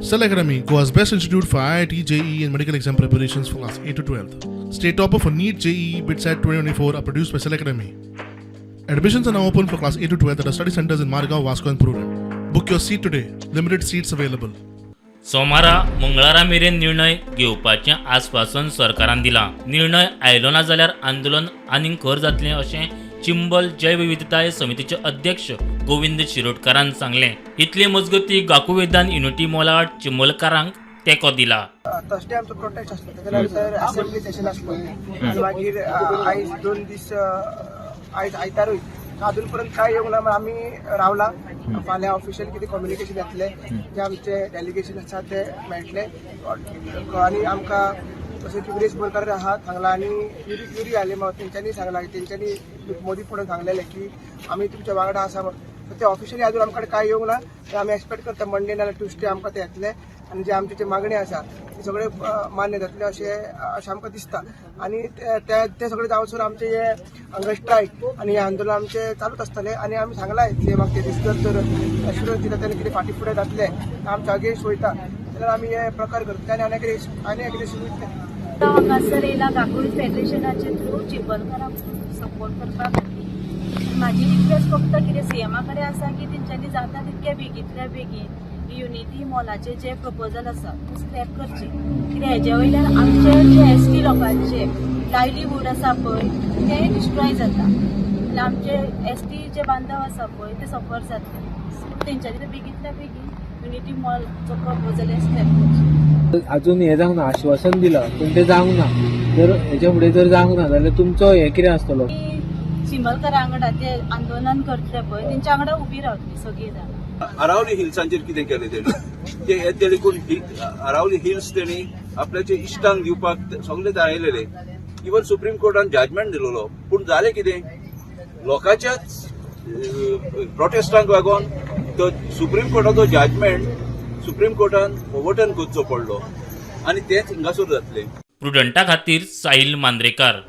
Cell Academy, Goa's best institute for IIT, JEE, and medical exam preparations for class 8 to 12. State topper for NEET, JEE, BITSAT 2024 are produced by Cell Academy. Admissions are now open for class 8 to 12 at our study centers in Margao, Vasco, and Prudent. Book your seat today. Limited seats available. सोमारा मंगळारा मेरेन निर्णय घेवपाचें आस्वासन सरकारान दिलां. निर्णय आयलो ना जाल्यार आंदोलन आनीक खर जातलें अशें चिंबल जैवविविधताय समितीचे अध्यक्ष गोविंद शिरोडकारान सांगलें. इतले मजगती गाकुवेदान युनिटी मॉलाआड चिंबलकारांक तेंको दिला. थर्सडे आमचो प्रोटेस्ट आसलो. तेच्या नंतर असेंब्ली सेशन आसलो आनी मागीर आयज 2 दीस, आयज आयतारूय. अजून पर्यंत काय येवंक ना म्हण आमी रावला. फाल्यां ऑफिशियल कितें कम्युनिकेशन येतलें, जे आमचे डेलिगेशन आसा ते मेळटले आनी आमकां तशें विरेश बोरकार आहा सांगला आनी युरी युरी आले तेंच्यांनी सांगला, तेंच्यांनी मोदी फुडें सांगलेलें की आमी तुमच्या वांगडा आसा म्हण. ते ऑफिशियली अजून आमकां काय येवंक ना. ते आमी एक्सपेक्ट करता, मंडे नाल्यार ट्युजडे आमकां ते येतले आनी जे आमची जे मागणी आसा ती सगळे मान्य जातले अशें अशें आमकां दिसता. आनी ते ते ते सगळे जावसर आमचे हे हंगर स्ट्रायक आनी हे आंदोलन आमचे चालूच आसतले. आनी आमी सांगलाय सीएमाक, ते दीस जर एश्युरन्स दिता तेन्ना कितें फाटीं फुडें जातले, आमच्या अगेन्स्ट वयता जाल्यार आमी हे प्रकार करतले आनी आनी कितें आनी कितें वयतले. हांगासर येयला गांगुली फेडरेशनाचे थ्रू चिंबलकारांक सपोर्ट करपा खातीर. म्हाजी रिक्वेस्ट फक्त कितें सीएमा कडेन आसा की तेंच्यांनी जाता तितक्या बेगींतल्या बेगीन युनिटी मॉलाचे जे प्रपोजल आसा ते स्क्रॅप करचे. कित्याक हेजे वयल्यान आमचे जे एसटी लोकांचे लायवलीहूड आसा पळय ते डिस्ट्रॉय जाता आनी आमचे एसटी जे बांधव आसा पळय ते सफर जातले. तेंच्यांनी ते बेगींतल्या बेगीन युनिटी मॉलचो प्रपोजल स्क्रॅप करचे. अजून हे जावंक ना. आश्वासन दिलां पूण तें जावंक ना. जर हेच्या फुडें जर जावंक ना जाल्यार तुमचो हें कितें आसतलो? चिंबलकारा वांगडा ते आंदोलन करतले पळय तेंच्या वांगडा उबी रावतली सगळीं जाणां. अरावली हिल्सांचेर कितें केलें तेणी? ते हे तेणी कोण अरावली हिल्स तेणी आपल्याचे इश्टांक दिवपाक सगळे दाळयलेले. इवन सुप्रीम कोर्टान जजमेंट दिलेलो. पूण जालें कितें? लोकांच्याच प्रोटेस्टांक लागून तो सुप्रीम कोर्टाचो जजमेंट सुप्रीम कोर्टान ओवरटर्न करचो पडलो आनी तेंच हिंगासर जातलें. प्रुडंटा खातीर साहिल मांद्रेकार.